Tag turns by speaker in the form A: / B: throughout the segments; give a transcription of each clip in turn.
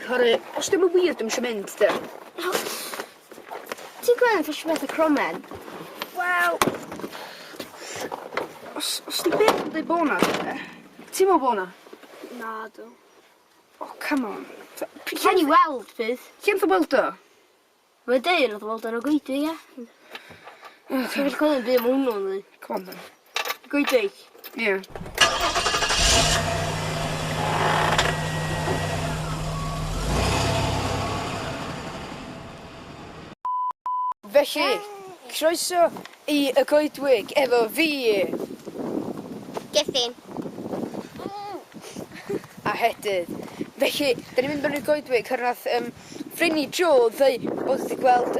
A: Oherwydd, os dim yn wir, dwi'm isio mynd, de.
B: Ti'n gweld yn ffasio beth y cromen?
A: Wel, os di Bill yn dweud bo' na, de? Ti'n meddwl bo' na?
B: Na, dw.
A: Oh, come on.
B: Lle ni weld, bydd?
A: Lle nath o weld o?
B: Mae'n deud nath o weld o'n o goedwig, ia.
A: Okay.
B: Ti'n gallu cofio byd ma' hwnnw'n dweud.
A: Come on, then.
B: Goedwig?
A: Ie. Felly, croeso i y goedwig efo fi.
B: Gethin.
A: A Hedydd. Felly, da ni'n mynd mewn i'r goedwig, her nath ffrind ni Joe ddeu bod wedi gweld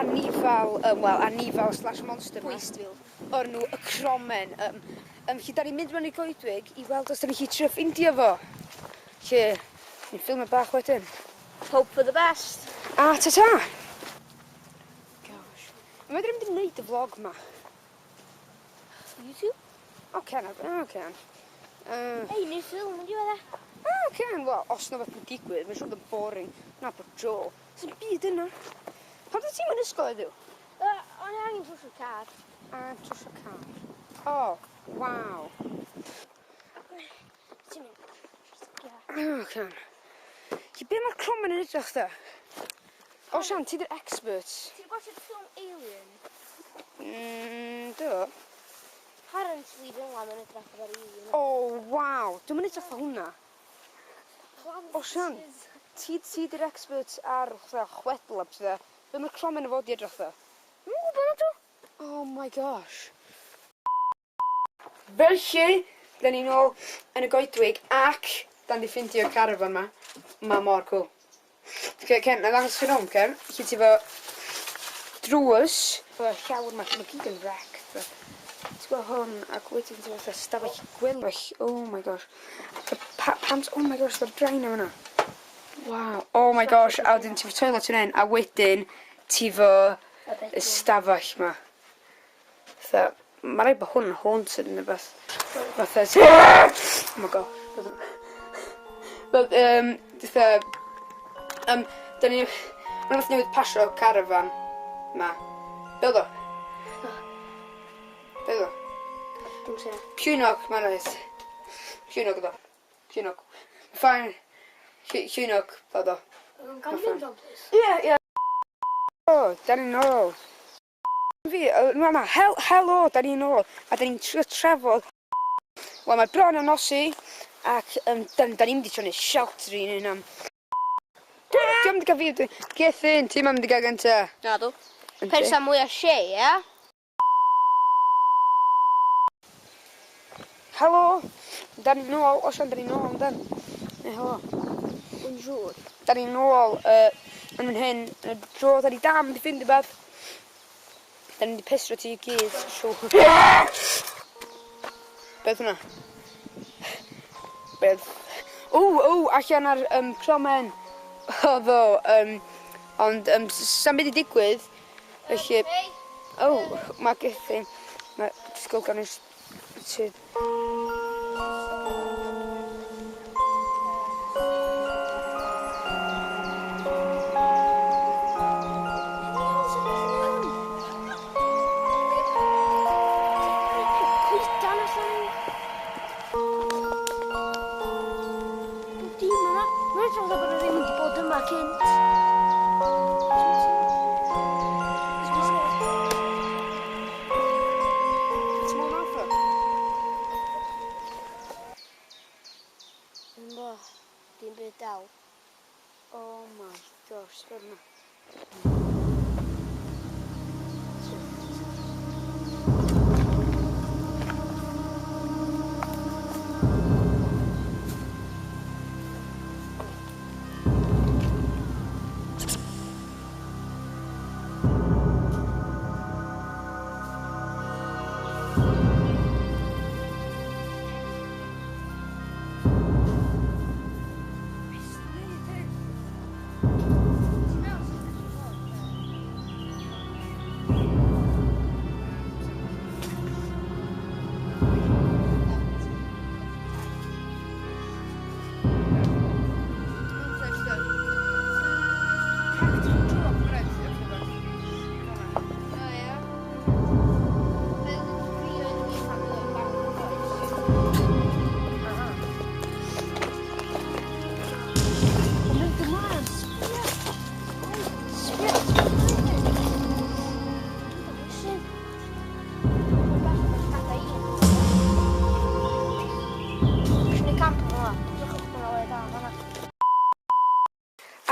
A: anifal, wel, anifal slash monster ma.
B: Bwystfil.
A: O'r enw y cromen. Felly, da ni'n mynd mewn i'r goedwig i weld os da ni'n gallu trio ffindio fo. Felly, ni'n ffilmio bach wedyn.
B: Hope for the best.
A: A ta-ta! Gosh. Mae ddim wedi gwneud y vlog ma.
B: YouTube?
A: O, can, o, can.
B: Ei, ni'n ffilm yn diwedd e.
A: O, can. Wel, os na beth yn digwydd, mae'n siŵr bod yn boring. Na bod Joe. Sy'n byd yna. Pam dwyt ti'n mynd ysgol heddiw?
B: O'n i angen trwsio car.
A: A, trwsio car. O, waw.
B: Ti'n mynd?
A: O, can. Chi, be mae'r cromen yn edrych dda? O, Sian, ti di'r expert.
B: Ti'n gwachod ffilm Alien?
A: Do.
B: Apparently, fel yna mae'n edrych ar alien.
A: O, waw. Dwi'm yn edrych fatha hwnna. O, Sian, ti di'r expert ar fatha chwedl a petha. Be mae'r cromen yn fod i edrych fatha?
B: Dwi'm yn gwybod na dw.
A: Oh my gosh. Felly, da ni nôl yn y goedwig ac da ni 'di ffeindio'r carafan ma. Ma mor cool. Okay, Ken, na ddangos chi rownd, Ken. Lle ti efo drws. Efo llawr ma, ma gyd yn wreck. Ti'n gweld hwn, ac wedyn ti fatha stafell gwely. Oh my gosh. Pam, oh my gosh, mae'r drain yma. Wow. Oh my gosh, a wedyn ti efo toilet yn hyn, a wedyn ti efo y stafell ma. Fatha, ma' raid bod hwn yn haunted neu beth. Fatha, oh my god. But, fatha, da ni, ma' rwbath newydd pasio carafan ma. Be oedd o? Be oedd o?
B: Dim syniad.
A: Llwynog, ma'n rhaid. Llwynog oedd o. Llwynog. Fine. Llwynog, oedd o.
B: Gan i fynd o'n please?
A: Ie, ie. O, da ni'n ôl. Fi, na, na, helo, da ni'n ôl. A da ni'n trio trafod. Wel, mae bron yn nosi, ac da ni'n mynd i trio neud shelter i'n hun am. Ti'n mynd i gael fi, Gethin, ti'n mynd i gael gynta?
B: Na dw.
A: Yndi.
B: Person mwyaf shea, ie?
A: Helo, da ni'n ôl, o Sian, da ni'n ôl, yndan? Neu helo.
B: Bonjour.
A: Da ni'n ôl, yn fan hyn, yn y dro, da ni dal mynd i ffindo beth. Da ni'n mynd i pestro ti i gyd, siŵr. Beth hwnna? Beth? O, o, allan ar cromen. Oedd o, ond sa'm byd i digwydd, felly... O, mae Gethin, mae disgwyl gan i sydd...
B: Coedan allan. Bob dim yma. Mae'n edrych fatha bod nhw ddim wedi bod yma cynt.
A: Ti'n meddwl nath o?
B: Ynddo, dim byd dal.
A: Oh my gosh, sbia hwnna.
B: camp yma. Drychwch, mae'n le da fan'na.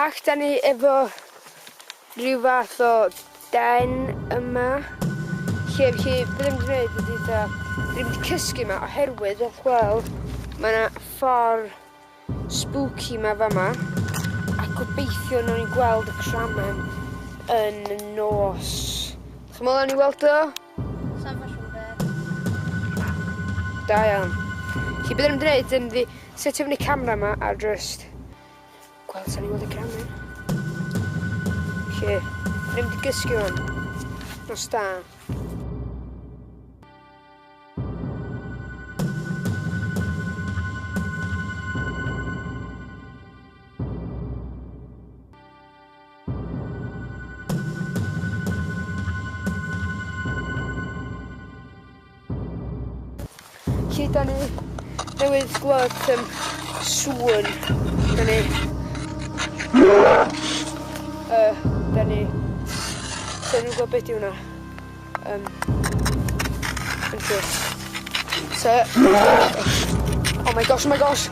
A: Ac da ni efo rhyw fath o den yma. Lle, lle, beth ni'n gwneud ydy dda, dyn ni'n mynd i cysgu yma oherwydd, o'ch gweld, mae yna ffordd spooky yma fama. A gobeithio nawn ni gweld y cramen yn y nos. Chi'n meddwl nawn ni weld o?
B: Sa'n ffasiwn beth.
A: Da iawn. Felly beth ni'n gwneud yn di setio fyny camera yma a just gweld sa'n ni weld y cramen. Felly, ni'n mynd i gysgu fan. Nos da. Lle da ni newydd glywed sŵn. Da ni... Da ni... Da ni'n gwybod beth yw hwnna. Yn siŵr. So... Oh my gosh, oh my gosh!